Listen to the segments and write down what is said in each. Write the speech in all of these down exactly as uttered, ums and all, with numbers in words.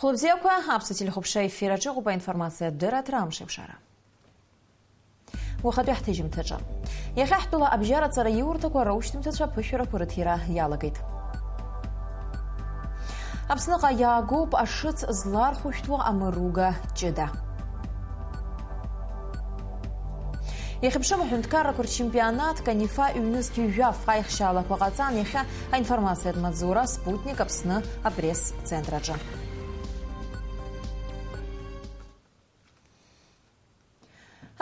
Хәылбзиақәа, аԥсуа телехәаԥшра ефир аҿы иҟоуп аинформациатә дырраҭара Амшеиԥшара. Уахатәи ҳҭыжьымҭаҿы. Иахьа ҳтәыла абжьараҵара иурҭақәа раушьҭымҭацәа аԥышәарақәа рыҭира иалагеит. Аԥсныҟа иаагоуп ашыц злархәышәтәуа амыруга ҷыда. Иахьа ԥшым аҳәынҭқаррақәа рчемпионат Канифа ҩнызқь жәаф аихшьаалақәа ҟаҵан иахьа аинформациатә маҵзура Спутник Аԥсны апресс-центр аҿы.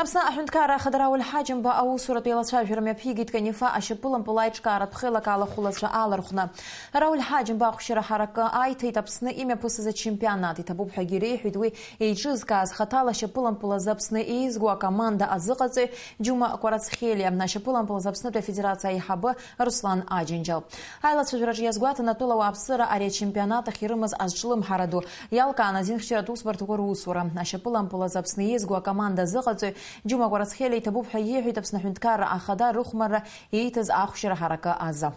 Аԥсны аҳәынҭқарра ахада Рауль Ҳаџьымба аусуратә еилацәажәара мҩаԥигеит Канифа ашьапылампыл аиҿкааратә хеилак алахәылацәа алархәны. Рауль Ҳаџьымба ахәшьара ҳаракы аиҭеит Аԥсны имҩаԥысыз ачемпионат. Иҭабуп ҳәагьы иреиҳәеит уи еиҿызкааз хаҭала ашьапылампыл азы Аԥсны еизго акоманда азыҟаҵаҩ Џьума Кәарацхелиа, ашьапылампыл азы Аԥснытәи Афедерациа аиҳабы Руслан Аџьынџьал. Аилацәажәараҿы иазгәаҭан атәыла ауааԥсыра ари ачемпионат ахь ирымаз азҿлымҳара ду. Иалкаан азинхьчаратә усбарҭақәа русура. Ашьапылампыл азы Аԥсны еизго акоманда азыҟаҵаҩ Џьума Кәарацхелиа иҭабуп ҳәа иеиҳәеит Аԥсны аҳәынҭқарра ахада рыхәмарра ииҭаз ахәшьара ҳаракы азы.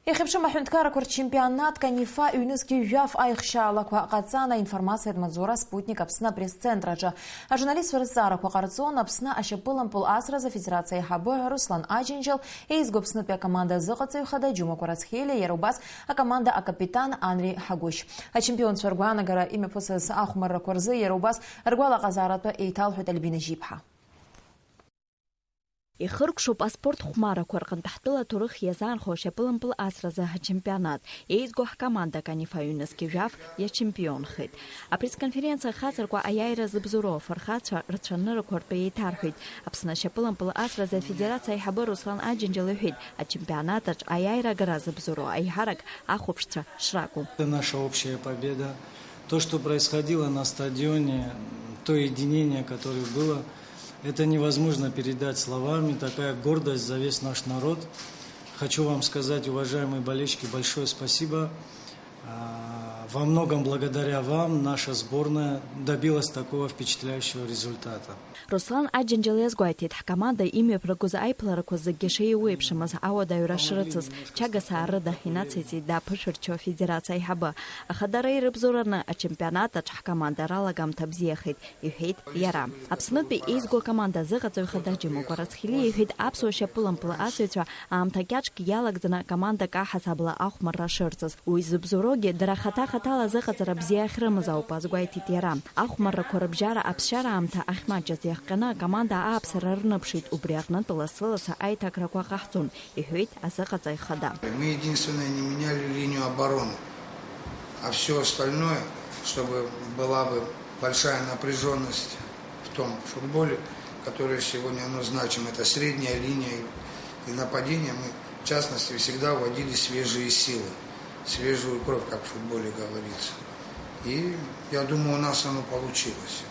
Иахьа ԥшым аҳәынҭқаррақәа рчемпионат Канифа ҩнызқь жәаф аихшьаалақәа ҟаҵан аинформациатә маҵзура Спутник Аԥсны апресс-центр аҿы. Ажурналистцәа рызҵаарақәа ҟарҵон Аԥсны ашьапылампыл асразы Афедерациа аиҳабы Руслан Аџьынџьал, еизго Аԥснытәи акоманда азыҟаҵаҩ хада Џьума Кәарацхелиа, иара убас акоманда акапитан Анри Ҳагәышь. Ачемпионцәа ргәаанагара имҩаԥысыз ахәмаррақәа рзы иара убас ргәалаҟазааратәы еиҭалҳәеит Альбина Жьиԥҳа. Ихыркәшоуп аспорт хәмарақәа рҟынтә ҳтәыла аҭоурых иазаанхо ашьапылампыл асразы ачемпионат. Еизго ҳкоманда Канифа ҩнызқь жәаф иачемпионхеит. Апресс-конференциа ахаҵаркуа аиааира зыбзоуроу афырхацәа рцәаныррақәа ртәы еиҭарҳәеит. Аԥсны ашьапылампыл асразы афедерациа аиҳабы Руслан Аџьынџьал иҳәеит, ачемпионат аҿ аиааира агара зыбзоуроу аиҳарак ахәаԥшцәа шракәу. Это наша общая победа. То, что происходило на стадионе, то единение, которое было, это невозможно передать словами. Такая гордость за весь наш народ. Хочу вам сказать, уважаемые болельщики, большое спасибо. А, во многом благодаря вам наша сборная добилась такого впечатляющего результата. Руслан Аџьынџьал иазгәеиҭеит, ҳкоманда имҩаԥыргоз аиԥыларақәа зегьы шеиуеиԥшымыз ауадаҩра шрыцыз, Чагасаа рыда инациҵеит даԥышәырччо афедерациа аиҳабы. Аха дара ирыбзоураны ачемпионат аҿ ҳкоманда ралагамҭа бзиахеит, иҳәеит иара. Аԥснытәи еизго акоманда азыҟаҵаҩ хада Џьума Кәарацхелиа иҳәеит, аԥсуа шьапылампыл асыҩцәа аамҭа кьаҿк иалагӡаны командак аҳасабала ахәмарра шырҵаз. Уи зыбзоуроугьы дара хаҭа-хаҭала азыҟаҵара бзиа ахьрымаз ауп, азгәеиҭеит иара. Ахәмаррақәа рыбжьара аԥсшьара аамҭа ахьмаҷыз иахҟьаны акоманда ааԥсара рныԥшит, убри аҟнытә лассы-лассы аиҭакрақәа ҟаҳҵон, иҳәеит азыҟаҵаҩ хада. Мы единственное не меняли линию обороны, а всё остальное, чтобы была бы большая напряжённость в том футболе, который сегодня, ну, значим, это средняя линия и, и нападение. Мы, в частности, всегда вводили свежие силы, свежую кровь, как в футболе говорится. И я думаю, у нас оно получилось.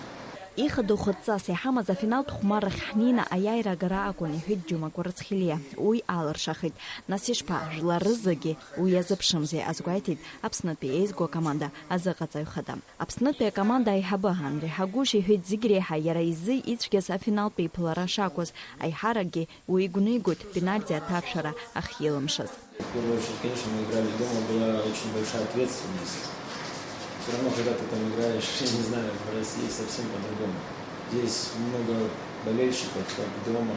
Ихадоу хыҵҵас иҳамаз афиналтә хәмаррахь ҳнеины аиааира агара акәын, иҳәеит Џьума Кәарацхелиа. Уи алыршахеит. Нас ишԥа, жәлар рызегьы уи иазыԥшымзеи, азгәеиҭеит Аԥснытәи еизго акоманда азыҟаҵаҩ хада. Аԥснытәи акоманда аиҳабы Анри Ҳагәышь иҳәеит, зегь реиҳа иара изы ицәгьаз афиналтә еиԥылара шакәыз, аиҳаракгьы уи игәнигоит пенальти аҭаршәара ахьилымшаз. В первую очередь, конечно, мы играли дома, была очень большая ответственность. Всё равно, когда ты там играешь, я не знаю, в России совсем по-другому. Здесь много болельщиков, как дома,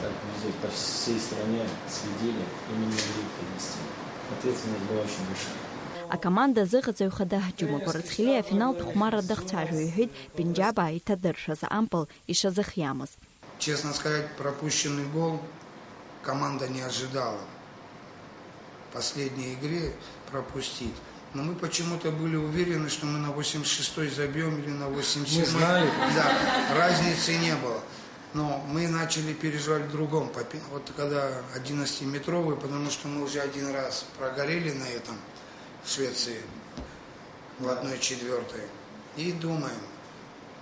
так везде, по всей стране следили, и мы не могли их подвести. Ответственность была очень большая. Акоманда азыҟаҵаҩ хада Џьума Кәарацхелиа афиналтә хәмарра дахцәажәо иҳәеит, Пенџьабаа иҭадыршәыз ампыл ишазыхиамыз. Честно сказать, пропущенный гол команда не ожидала в последней игре пропустить. Но мы почему-то были уверены, что мы на восемьдесят шестой забьём или на восемьдесят седьмой. Мы знали. Да, разницы не было. Но мы начали переживать в другом. Попе-, вот когда одиннадцатиметровый, потому что мы уже один раз прогорели на этом в Швеции в одной четвёртой. И думаем,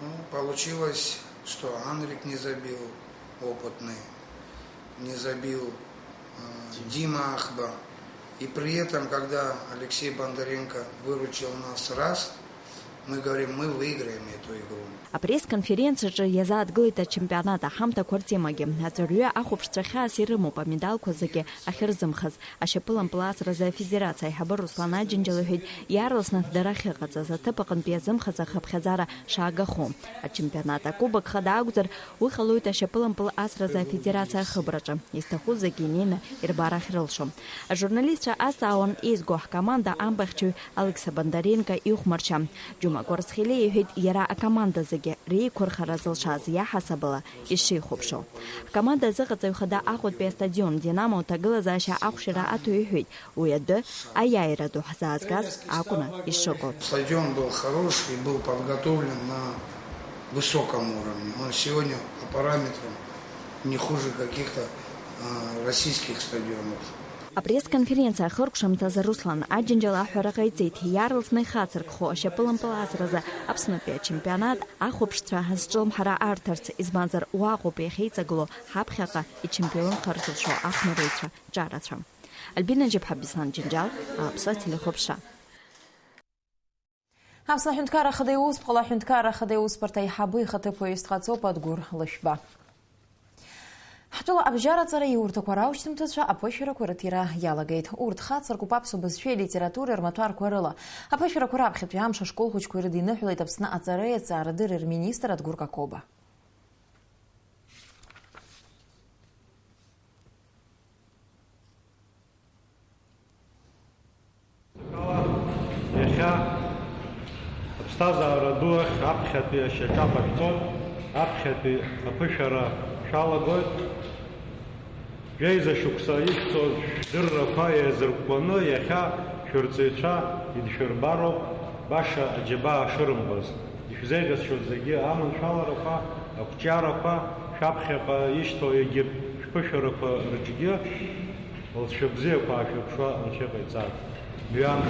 ну, получилось, что Анрик не забил, опытный, не забил, э, Дима Ахба. И при этом, когда Алексей Бондаренко выручил нас раз, Мы говорим, мы выиграем эту игру. Апресс-конференциаҿы иазааҭгылеит ачемпионат аҳамҭақәа ртемагьы. Аҵәырҩы ахәаԥшцәа хьаас ирымоуп амедалқәа зегьы ахьырзымхаз. Ашьапылампыл асразы афедерациа аиҳабы Руслан Аџьынџьал иҳәеит, иаарласны дара ахьыҟаҵаз аҭыԥ аҟынтә иазымхаз ахыԥхьаӡара шаагахо. Ачемпионат акубок хада акәзар, уи ҟалоит ашьапылампыл асразы афедерациа ахыбраҿы. Изҭаху зегьы инеины ирбар ахьрылшо. Ажурналистцәа азҵаауан еизго ҳкоманда амбахьчаҩ Алекса Бондаренко ихәмаршьа. Џьума Кәарцхелиа иҳәеит, иара акоманда зегьы реиқәырхара зылшаз иаҳасабала ишихәаԥшуа. Ҳкоманда азыҟаҵаҩ хада Аҟәатәи астадион Динамо аҭагылазаашьа ахәшьара аҭо иҳәеит, уи адәы аиааира ду ҳзаазгаз акәны ишыҟоу. Стадион был хорош и был подготовлен на высоком уровне. Он сегодня по параметрам не хуже каких-то, а, российских стадионов. Апресс-конференциа ахыркәшамҭазы Руслан Аџьынџьал аҳәара ҟаиҵеит, иаарласны ихацыркхо ашьапылампыл асразы Аԥснытәи ачемпионат ахәаԥшцәа азҿлымҳара арҭарц, избанзар, уаҟоуп иахьеиҵагыло ҳаԥхьаҟа ичемпионхар зылшо ахәмарыҩцәа ҿарацәа. Альбина Џьаԥҳа, Беслан Џьынџьал, Аԥсуа телехәаԥшра. Аԥсны аҳәынҭқарра ахада иусԥҟала аҳәынҭқарра ахада иусбарҭа аиҳабы ихаҭыԥуаҩыс дҟаҵоуп Адгәыр Лашәба. Ҳтәыла абжьараҵара иурҭақәа раушьҭымҭацәа аԥышәарақәа рыҭира иалагеит. Урҭ хацыркуп аԥсуа бызшәеи алитературеи рмаҭәарқәа рыла. Аԥышәарақәа раԥхьатәи амш ашкол хәыҷқәа ирыдиныҳәалеит Аԥсны аҵареи аҵаарадырреи рминистр Адгәыр Какоба. Иахьа аԥсҭазаара ду ахь аԥхьатәи ашьаҿа ҟашәҵоит, аԥхьатәи аԥышәара шәалагоит. Жәеиза шықәса ишәҵоз шәдыррақәа еизыркәкәаны иахьа шәырҵаҩцәа идшәырбароуп, баша аџьабаа шырымбаз. Ишәзеиӷьасшьоит зегьы аманшәаларақәа, ақәҿиарақәа, шәаԥхьаҟа ишьҭоу егьырҭ шәԥышәарақәа рыҿгьы лҵшәа бзиақәа аашәырԥшуа Анцәа иҟаиҵааит. Мҩан.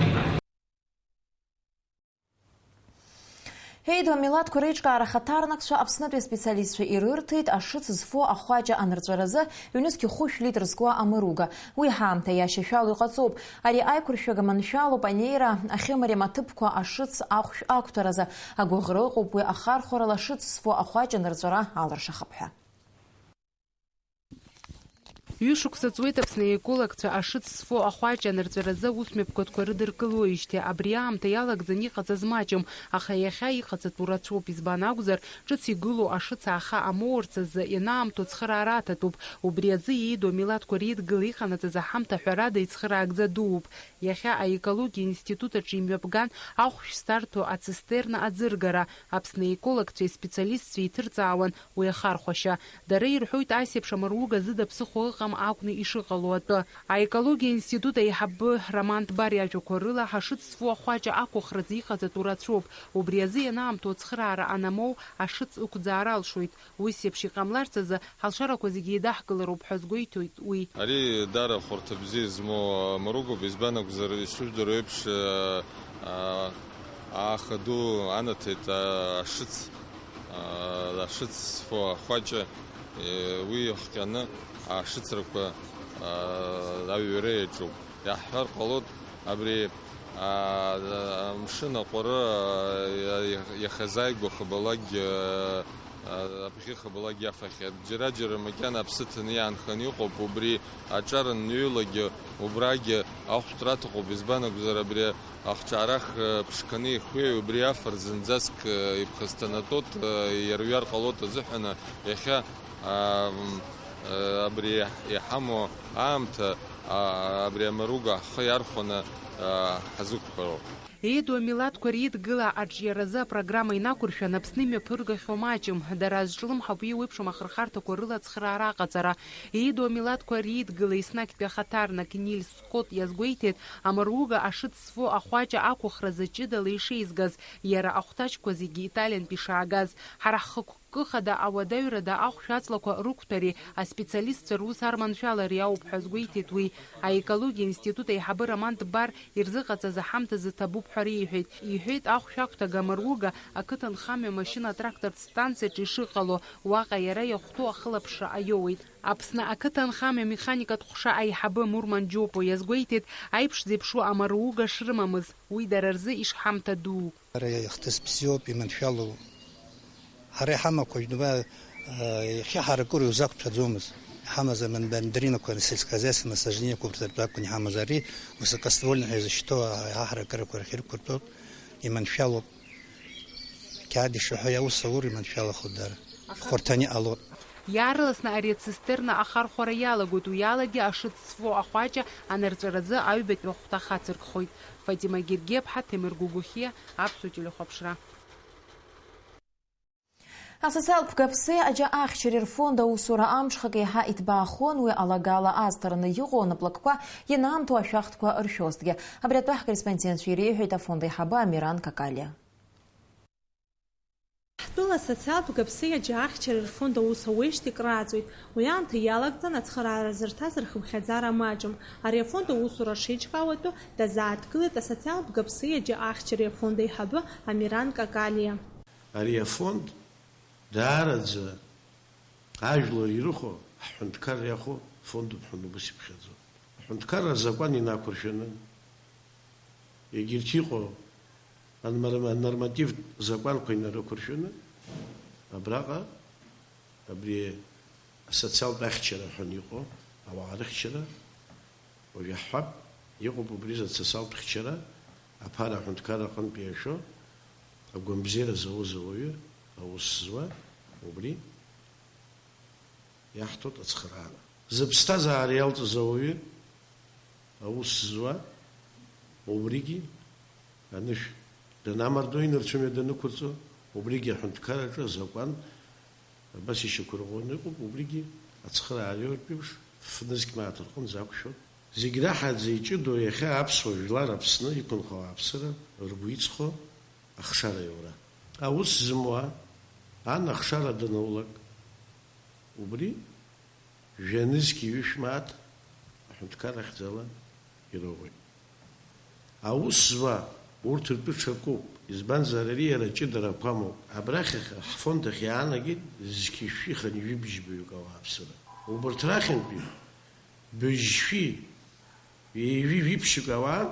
Еидоу амилаҭқәа реиҿкаара хаҭарнакцәа Аԥснытәи аспециалистцәа ирырҭеит ашыц зфо ахәаҷа анырҵәаразы ҩнызқь хәышә литр зкуа амыруга. Уи ҳаамҭа иашьашәало иҟаҵоуп. Ари аиқәыршәага маншәалоуп анеира ахьымариам аҭыԥқәа ашыц ахәшә ақәҭәаразы. Агәыӷра ыҟоуп уи ахархәарала ашыц зфо ахәаҷа нырҵәара алыршахап ҳәа. Ҩышықәса ҵуеит Аԥсны аекологцәа ашыц зфо ахәаҷа анырҵәаразы аусмҩаԥгатәқәа рыдыркылоижьҭеи. Абри аамҭа иалагӡаны иҟаҵаз маҷым, аха иахьа иҟаҵатәу рацәоуп, избан акәзар, ҿыц игылоу ашыц ааха амоурц азы ианаамҭоу ацхыраара аҭатәуп. Убри азы иеидоу амилаҭқәа реидгыла иҟанаҵаз аҳамҭа ҳәарада ицхыраагӡа дууп. Иахьа аекологиа институт аҿы имҩаԥган ахәшә зҭарҭәо ацистерна аӡыргара. Аԥсны аекологцәеи специалистцәеи иҭырҵаауан уи ахархәашьа. Дара ирҳәоит, ас еиԥш амаруга зыда ԥсыхәа ыҟам акәны ишыҟало атәы. Аекологиа институт аиҳабы Роман Ҭбар иажәақәа рыла, ашыц зфо ахәаҷа ақәыхразы иҟаҵатәу рацәоуп. Убри азы ианаамҭоу ацхыраара анамоу, ашыц ықәӡаар алшоит. Ус еиԥш иҟамларц азы ҳалшарақәа зегьы еидаҳкылароуп ҳәа азгәеиҭоит уи. Ари даара хәарҭа бзиа змоу амаругоуп, избан акәзар, ишыжәдыруа еиԥш, а, а, ааха ду анаҭеит, а, ашыц, а, ашыц зфо ахәаҷа, е, уи иахҟьаны ашыцрақәа, а, аҩра иаҿуп. Иаҳҳәар ҟалоит, абри, аа, амшын аҟәары, аа, иа-, иахьазааигәа хабалакь, аа, абӷьы хабалакь иафахьеит. Џьара-џьара макьана аԥсы ҭаны иаанханы иҟоуп, убри аҿар анныҩлагьы, убрагьы ахәшә раҭахуп, избан акәзар, абри ахҿаарах, аа, ԥшқаны ихҩеи, убри афар зынӡаск, аа, иԥхасҭанатәоит, аа, иарҩар ҟалоит азыҳәан, иахьа, аа, м, аа, абри иаҳамоу аамҭа, аа, абри амаруга ҳхы иархәаны, аа, ҳазықәԥароуп. Еидоу амилаҭқәа реидгыла аҿиаразы апрограмма инақәыршәан, Аԥсны имҩаԥыргахьоу маҷым. Дара азҿлымҳауп еиуеиԥшым ахырхарҭақәа рыла ацхыраара аҟаҵара. Еидоу амилаҭқәа реидгыла еснагьтәи ахаҭарнак Нильс Скотт иазгәеиҭеит, амаруга ашыц зфо ахәаҷа ақәыхразы ҷыдала ишеизгаз, иара ахәҭаҷқәа зегьы Италиантә ишаагаз. Ҳара ҳхықәкы хада ауадаҩрада ахәшә аҵлақәа рықәҭәареи аспециалистцәа рус арманшәалареи ауп ҳәа азгәеиҭеит уи. Аекологиа институт аиҳабы Роман Дбар ирзыҟаҵаз аҳамҭазы ҭабуп ҳәа реиҳәеит. Иҳәеит, ахәшә ақәҭәага амаруга ақыҭанхамҩа машьына-трактортә станциаҿы ишыҟало, уаҟа иара иахәҭоу ахылаԥшра аиоуеит. Аԥсны ақыҭанхамҩа механикатә ҟәша аиҳабы Мурман Џьопо иазгәеиҭеит, аиԥш зеиԥшу амаруга шрымамыз, уи дара рзы ишҳамҭа дуу. Ара ихҭыс бзиоуп, иманшәалоу. Ҳара иҳамақәа жәдума, иахьа ҳаракыра иузақәҭәаӡомызт. Иҳамаз амандаринақәа, сельскохозяйственные насаждениақәа урҭ ртәы акәын иҳамаз. Ари высокоствольный ҳәа изышьҭоу аҳаракырақәа рахь ирықәыртәоуп, иманшәалоуп. Ақьаад ишаҳәо аус аур иманшәалахоит дара. Аха хәарҭаны иҟалоит. Иаарласны ари ацистерна ахархәара иалагоит, уи алагьы ашыц зфо ахәаҷа анырҵәаразы аҩбатәи ахәҭа хацыркхоит. Фатима Гергиаԥҳа, Ҭемыр Гәыгәхиа, Аԥсуа телехәаԥшра. Асоциалтә гаԥсеи аџьа ахьчареи рфонд аусура амҽхак еиҳа иҭбаахоит, уи алагала азҭараны иҟоу анаплакқәа ианаамҭоу ашәахтәқәа ыршәозҭгьы. Абри атәы ҳкорреспондентцәа иреиҳәеит афонд аиҳабы Амиран Какалиа. Ҳтәыла асоциалтә гаԥсеи аџьа ахьчареи рфонд аус ауеижьҭеи крааҵуеит. Уи аамҭа иалагӡан ацхыраара зырҭаз рхыԥхьаӡара маҷым. Ари афонд аусура шеиҿкаау атәы дазааҭгылеит асоциалтә гаԥсеи аџьа ахьчареи афонд аиҳабы Амиран Какалиа. Ари афонд даараӡа ажәлар ирыхәо, ҳҳәынҭқарра иахәо фондуп ҳәа убас иԥхьаӡоит. Аҳәынҭқарра азакәан инақәыршәаны, егьырҭ иҟоу анмар-, анормативтә закәанқәа инарықәыршәаны, абраҟа абри асоциалтә ахьчара ҳәа иҟоу, ауаа рыхьчара, уажә иаҳҳәап, иҟоуп убри асоциалтә хьчара, аԥара аҳәынҭқарра аҟынтә иашәо, агәамбзиара зауз ауаҩы, аус зуа, убри иаҳҭоит ацхыраара. Зыԥсҭазаара иалҵыз ауаҩы, аус зуа, убригьы анышә данамардо, инарцәымҩа данықәырҵо, убригьы аҳәынҭқарраҿы азакәан абас ишьақәырӷәӷәаны иҟоуп, убригьы ацхыраареи уртәеиԥш фнызқь мааҭ рҟынӡа ақәшәоит. Зегь раҳаӡа иҷыдоу иахьа аԥсуа жәлар Аԥсны иқәынхо ауааԥсыра ргәы иҵхо ахшара иаура. Аус зымуа ан ахшара даноулак, убри жәа-нызқьи ҩышә мааҭ аҳәынҭқарра ахьӡала ироуеит. Аус зуа урҭ ртәы ҽакуп, избанзар, ари иара ҷыдарақәа амоуп. Абрахь аха ҳфонд ахь иаанагеит зқьышәи хынҩажәи быжьбаҩык ауааԥсыра. Убарҭ рахьынтәи быжьшәи ҩажәи жәиԥшьык ауаа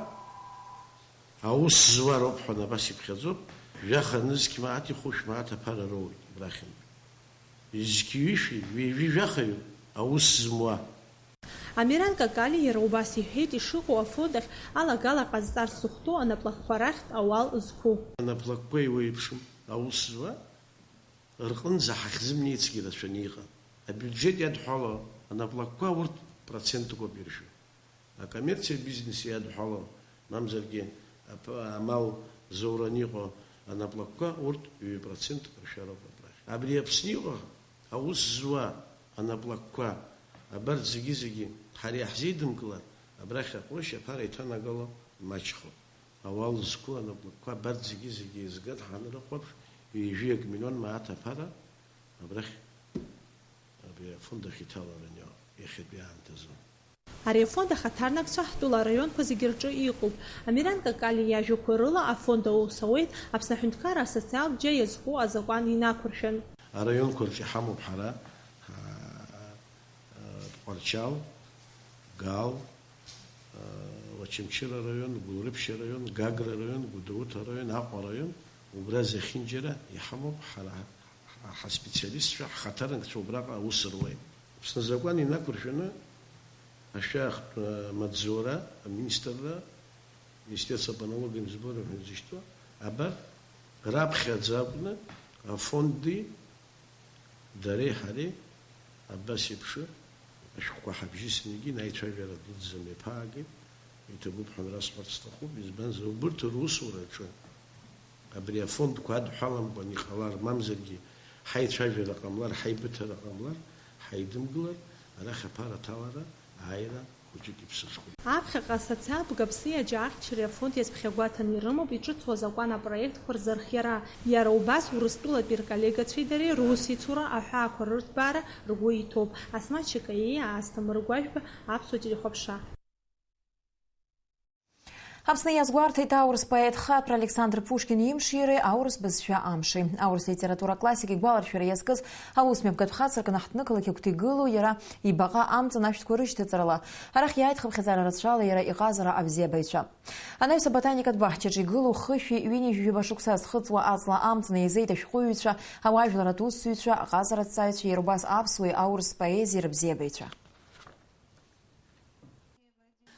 аус зуа роуп ҳәа абас иԥхьаӡоуп, жәаха нызқь мааҭ ихәышә мааҭ аԥара роуеит абрахьынтә. Зқьи ҩышәи ҩажәи жәахаҩык аус змуа. Амиран Какалиа иара убас иҳәеит, ишыҟоу афонд ахь алагала ҟазҵарц зыхәҭоу анаплакқәа рахьтә ауал зқәу. Анаплакқәа еиуеиԥшым аус зуа рҟынӡа ҳахьзымнеицгьы рацәаны иҟан. Абиуџьет иадҳәало анаплакқәа урҭ процентқәоуп иршәу. Акоммерциа бизнес иадҳәало, мамзаргьы аԥ-, амал зоураны иҟоу анаплакқәа урҭ ҩы процент ршәароуп абрахь. Абри Аԥсны иҟоу аус зуа анаплакқәа абарҭ зегьы-зегьы ҳара иаҳзеидымкылар, абрахь аҟәрышь аԥара иҭанагало маҷхоит. Ауал зқәу анаплакқәа абарҭ зегьы-зегьы еизган ҳанрыхәаԥш, ҩажәи акы миллион мааҭ аԥара абрахь, абри афонд ахь иҭалараны иахьатәи аамҭазы. Ари афонд ахаҭарнакцәа ҳтәыла араионқәа зегьы рҿы иҟоуп. Амиран Какалиа иажәақәа рыла, афонд аус ауеит Аԥсны аҳәынҭқарра асоциалтә џьа иазку азакәан инақәыршәан. Араионқәа рҿы иҳамоуп ҳара, а, а, Тҟәарчал, Гал, а, Очамчыра араион, Гәылрыԥшь араион, Гагра араион, Гәдоуҭа араион, Аҟәа араион, убра зехьынџьара иҳамоуп ҳара, ҳа, ҳаспециалистцәа, ҳхаҭарнакцәа убраҟа аус руеит. Аԥсны азакәан инақәыршәаны ашәахтә, э, маҵзура, аминистрра, Министерство по налоговым сборам ҳәа изышьҭоу, абар, раԥхьаӡа акәны афонди дареи ҳареи абас еиԥш ашәҟәқәа ҳабжьысны егьин аицәажәара дуӡӡа мҩаԥаагеит, иҭабуп ҳәа расҳәарц сҭахуп, избанзар, убырҭ русураҿы абри афондқәа адҳәаламкәан иҟалар, мамзаргьы ҳаицәажәара ҟамлар, ҳаибыҭара ҟамлар, ҳаидымгылар, арахь аԥара аҭалара, ааира хәыҷык иԥсыҽхоит. Аԥхьаҟа асоциалтә гаԥсеи аџьа ахьчареи афонд иазԥхьагәаҭаны ирымоуп иҿыцу азакәан апроектқәа рзырхиара. Иара убас Урыстәылатәи рколлегацәеи дареи русеицура аҳәаақәа рырҭбаара ргәы иҭоуп. Асмаҭ Шьакаиа, Асҭамыр Гәажәба, Аԥсуа телехәаԥшра. Аԥсны иазгәарҭеит аурыс поет хаҭәра Александр Пушкин имширеи аурыс бызшәа амши. Аурыс литература классик игәаларшәара иазкыз аусмҩаԥгатә хацыркын аҳҭнықалақь агәҭа игылоу иара ибаҟа амҵан ашәҭқәа рышьҭаҵарала, арахь иааит хыԥхьаӡара рацәала иара иҟазара абзиабаҩцәа. Анаҩс аботаникатә баҳчаҿы игылоу хышәи ҩынҩажәи жәаба шықәса зхыҵуа аҵла амҵан еизеит ашәҟәыҩҩцәа, ауаажәларратә усзуҩцәа, аҟазараҭҵааҩцәа, иара убас аԥсуеи аурыс поезиеи рыбзиабаҩцәа.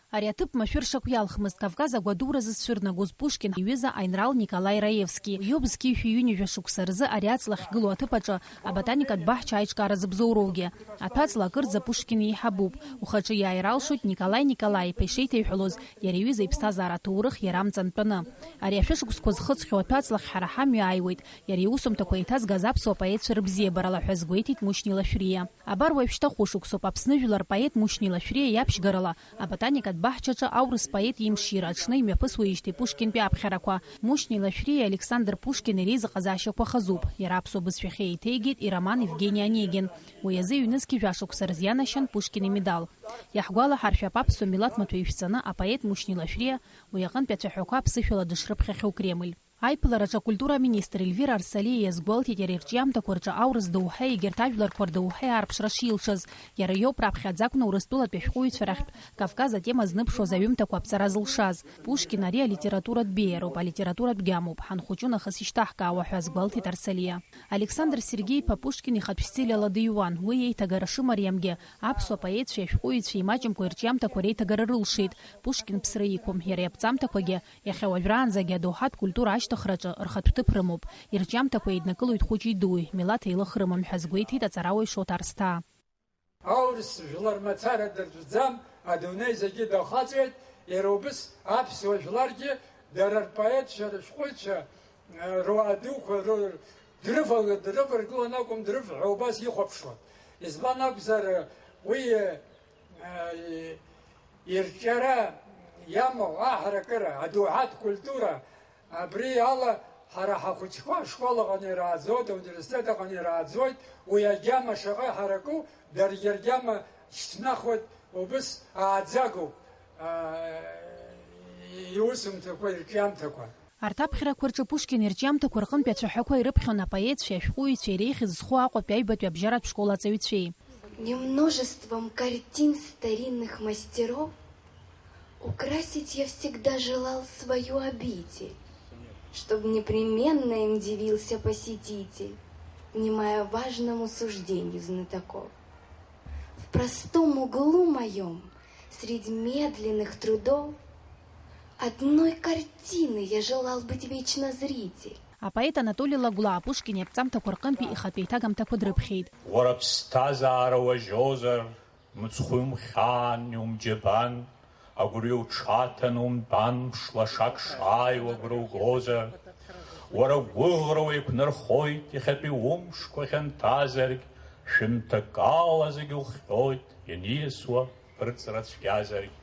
Ари аҭыԥ машәыршақә иалхмызт Кавказ агәадура зызцәырнагоз Пушкин иҩыза аинрал Николаи Раевски. Иоуп зқьи жәшәи ҩынҩажәа шықәса рзы ари аҵла ахьгылоу аҭыԥ аҿы аботаникатә баҳча аиҿкаара зыбзоуроугьы. Аҭәаҵла акырӡа Пушкин еиҳабуп. Ухаҿы иааира алшоит Николаи Николаи-иԥа ишеиҭеиҳәалоз, иара иҩыза иԥсҭазаара аҭоурых иара амҵантәаны. Ари ашәышықәсқәа зхыҵхьоу аҭәаҵла ахь ҳара ҳамҩа ааиуеит, иара иусумҭақәа еиҭазгаз аԥсуа поетцәа рыбзиабарала ҳәа азгәеиҭеит Мушьни Лашәриа. Абар уажәшьҭа хәышықәсоуп Аԥсны жәлар поет Мушьни Лашәриа иаԥшьгарала аботаникатә баҳчаҿы аурыс поет имшира аҽны имҩаԥысуеижьҭеи Пушкинтәи аԥхьарақәа. Мушьни Лашәриа Александр Пушкин иреизыҟазаашьақәа хазуп. Иара аԥсуа бызшәахьы еиҭеигеит ироман Евгений Онегин. Уи азы ҩнызқьи жәа шықәса рзы ианашьан Пушкин имедал. Иаҳгәалаҳаршәап аԥсуа милаҭ маҭәа ишәҵаны апоет Мушьни Лашәриа уи аҟынтәи ацәаҳәақәа аԥсышәала дышрыԥхьахьоу Кремль. Аиԥылараҿы акультура аминистр Ельвира Арсалиа иазгәалҭеит иара ирҿиамҭақәа рҿы аурыс доуҳаи егьырҭ ажәларқәа рдоуҳаи аарԥшра шилшаз. Иара иоуп раԥхьаӡа акәны Урыстәылатәи ашәҟәыҩҩцәа рахьтә Кавказ атема зныбшуаз аҩымҭақәа аԥҵара зылшаз. Пушкин ари алитературатә беиароуп, алитературатә гьамоуп, ҳанхәыҷу нахыс ишьҭаҳкаауа ҳәа азгәалҭеит Арсалиа. Александр Сергеи-иԥа Пушкин ихатә стиль ала дыҩуан, уи иеиҭагара шымариамгьы, аԥсуа поетцәеи ашәҟәыҩҩцәеи имаҷымкәа ирҿиамҭақәа реиҭагара рылшеит. Пушкин ԥсра иқәым, иара иаԥҵамҭақәагьы иахьа уажәраанӡагьы адоуҳатә культура ашьҭыхраҿы рхатә ҭыԥ рымоуп. Ирҿиамҭақәа еиднакылоит хәыҷи дуи, милаҭ еилых рымам ҳәа азгәеиҭеит аҵарауаҩ Шоҭа Арсҭаа. Аурыс жәлар мацара дыртәӡам, адунеи зегьы дахаҵәеит, иара убыс аԥсуа жәларгьы дара рпоетцәа, рышәҟәыҩҩцәа, э, руаа дуқәа ры-, дрывал-, дрываргылан акәым, дрывҳәо убас ихәаԥшуан. Избан акәзар, уи, э, ирҿиара иамоу аҳаракыра, адоуҳатә культура, абри ала ҳара ҳахәыҷқәа ашкол аҟны ирааӡоит, ауниверситет аҟны ирааӡоит, уи агьама шаҟа иҳараку, даргьы ргьама шьҭнахуеит, убыс ааӡагоуп, аа, иусумҭақәа, ирҿиамҭақәа. Арҭ аԥхьарақәа рҿы Пушкин ирҿиамҭақәа рҟынтәи ацәаҳәақәа ирыԥхьон апоетцәеи ашәҟәыҩҩцәеи иреихьаз зху Аҟәатәи аҩбатәи абжьаратә школ аҵаҩцәеи. Немножеством картин старинных мастеров украсить я всегда желал свою обитель, чтоб непременно им дивился посетитель, внимая важному суждению знатоков. В простом углу моём, средь медленных трудов, одной картины я желал быть вечно зритель. Апоет Анатоли Лагәлаа Пушкин иаԥҵамҭақәа рҟынтәи ихатә еиҭагамҭақәа дрыԥхьеит. Уара аԥсҭазаара уажьозар, мыцхәы иумхьаан, иумџьабан, агәырҩа уҽаҭан умтәан, ԥшлашак шааиуа агәра угозар, уара агәыӷра уеиқәнархоит, иахьатәи умшқәа хьанҭазаргь, шәымҭакала зегь ухҟьоит, ианиасуа ԥырҵра цәгьазаргь.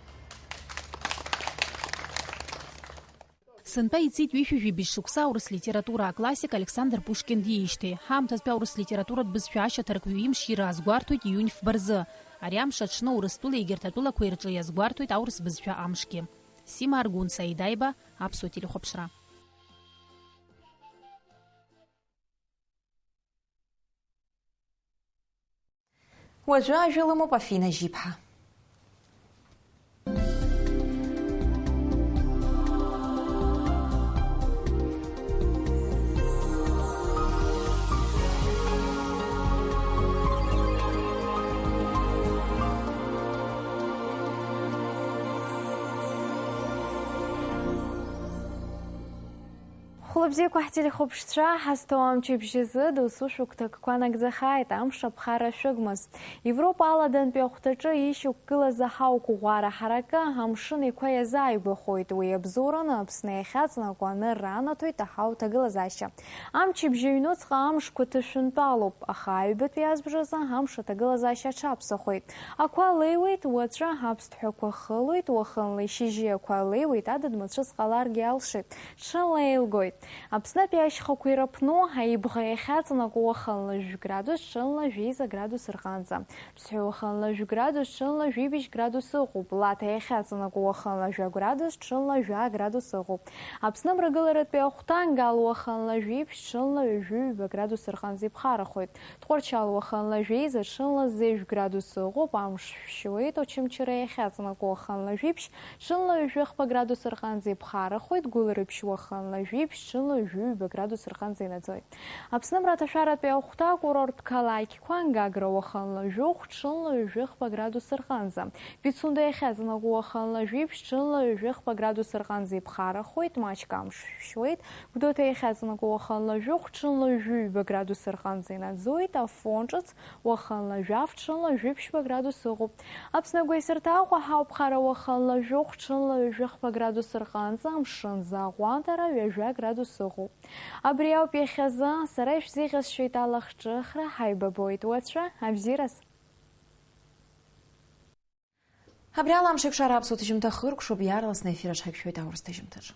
Сынтәа иҵит ҩышәи жәибжь шықәса аурыс литература аклассик Александр Пушкин диижьҭеи. Ҳаамҭазтәи аурыс литературатә бызшәа ашьаҭаркҩы имшира азгәарҭоит июнь фба рзы. Ари амш аҽны Урыстәылеи егьырҭ атәылақәеи рҿы иазгәарҭоит аурыс бызшәа амшгьы. Сима Аргәын, Саида Аиба, Аԥсуа телехәаԥшра. Уажәы ажәа лымоуп Афина Жьиԥҳа. Хәлыбзиақәа ҳтелехәаԥшцәа, ҳазҭоу амчыбжьазы досу шәыгәҭакқәа нагӡахааит, амш аԥхара шәыгмыз. Европа аладантәи ахәҭаҿы ишьақәгылаз аҳауа қәыӷәӷәара ҳаракы амшын еиқәа иазааигәахоит, уи абзоураны Аԥсны иахьаҵнакуа анырра анаҭоит аҳауа ҭагылазаашьа. Амчыбжь аҩнуҵҟа амшқәа ҭышәынтәалоуп, аха аҩбатәи азбжазы амш аҭагылазаашьа аҽаԥсахоит. Ақәа леиуеит, уаҵәы аԥсҭҳәақәа хылоит, уахынла ишьыжьи ақәа леиуеит, адыд мацәыс ҟаларгьы алшеит, ҽынла еилгоит. Аԥснытәи ашьхақәа ирыԥну, Аибӷа иахьаҵанакуа уахынла жәградус, ҽынла жәеиза градус рҟынӡа. Ԥсҳәы уахынла жәградус, ҽынла жәибжь градус ыҟоуп. Лаҭа иахьаҵанакуа уахынла жәа градус, ҽынла жәа градус ыҟоуп. Аԥсны амрагыларатәи ахәҭа Ангал уахынла жәиԥшь, ҽынла ҩажәи ҩба градус рҟынӡа иԥхарахоит. Тҟәарчал уахынла жәеиза, ҽынла зежә градус ыҟоуп, амш шәшьуеит. Очамчыра иахьаҵанакуа уахынла жәиԥшь, ҽынла ҩажәи хԥа градус рҟынӡа иԥхарахоит. Гәылрыԥшь уахынла жәиԥшь, ҽынла ҩажәи ҩба градус рҟынӡа инаӡоит. Аԥсны амраҭашәаратәи ахәҭа акурорттә қалақьқәа Гагра уахынла жәохә, ҽынла ҩажәи хԥа градус рҟынӡа. Пицунда иахьаҵанакуа уахынла жәиԥшь, ҽынла ҩажәи хԥа градус рҟынӡа иԥхарахоит, маҷк амш шәшьуеит. Гәдоуҭа иахьаҵанакуа уахынла жәохә, ҽынла ҩажәи ҩба градус рҟынӡа инаӡоит, Афон ҿыц уахынла жәаф, ҽынла жәиԥшьба градус ыҟоуп. Аԥсны агәеисырҭа Аҟәа ҳауп, Хара уахынла жәохә, ҽынла ҩажәи хԥа градус рҟынӡа, амшын заа ҟәандара ҩажәа градус ыҟоуп. Абри ауп иахьазы, сара ишәзеиӷьасшьоит алахҿыхра, ҳаибабоит уаҵәы, абзиараз. Абри ала Амшеиқәшара аԥсуа ҭыжьымҭа хыркәшоуп, иаарласны аефир аҿ ҳаиқәшәоит аурыс ҭыжьымҭаҿ.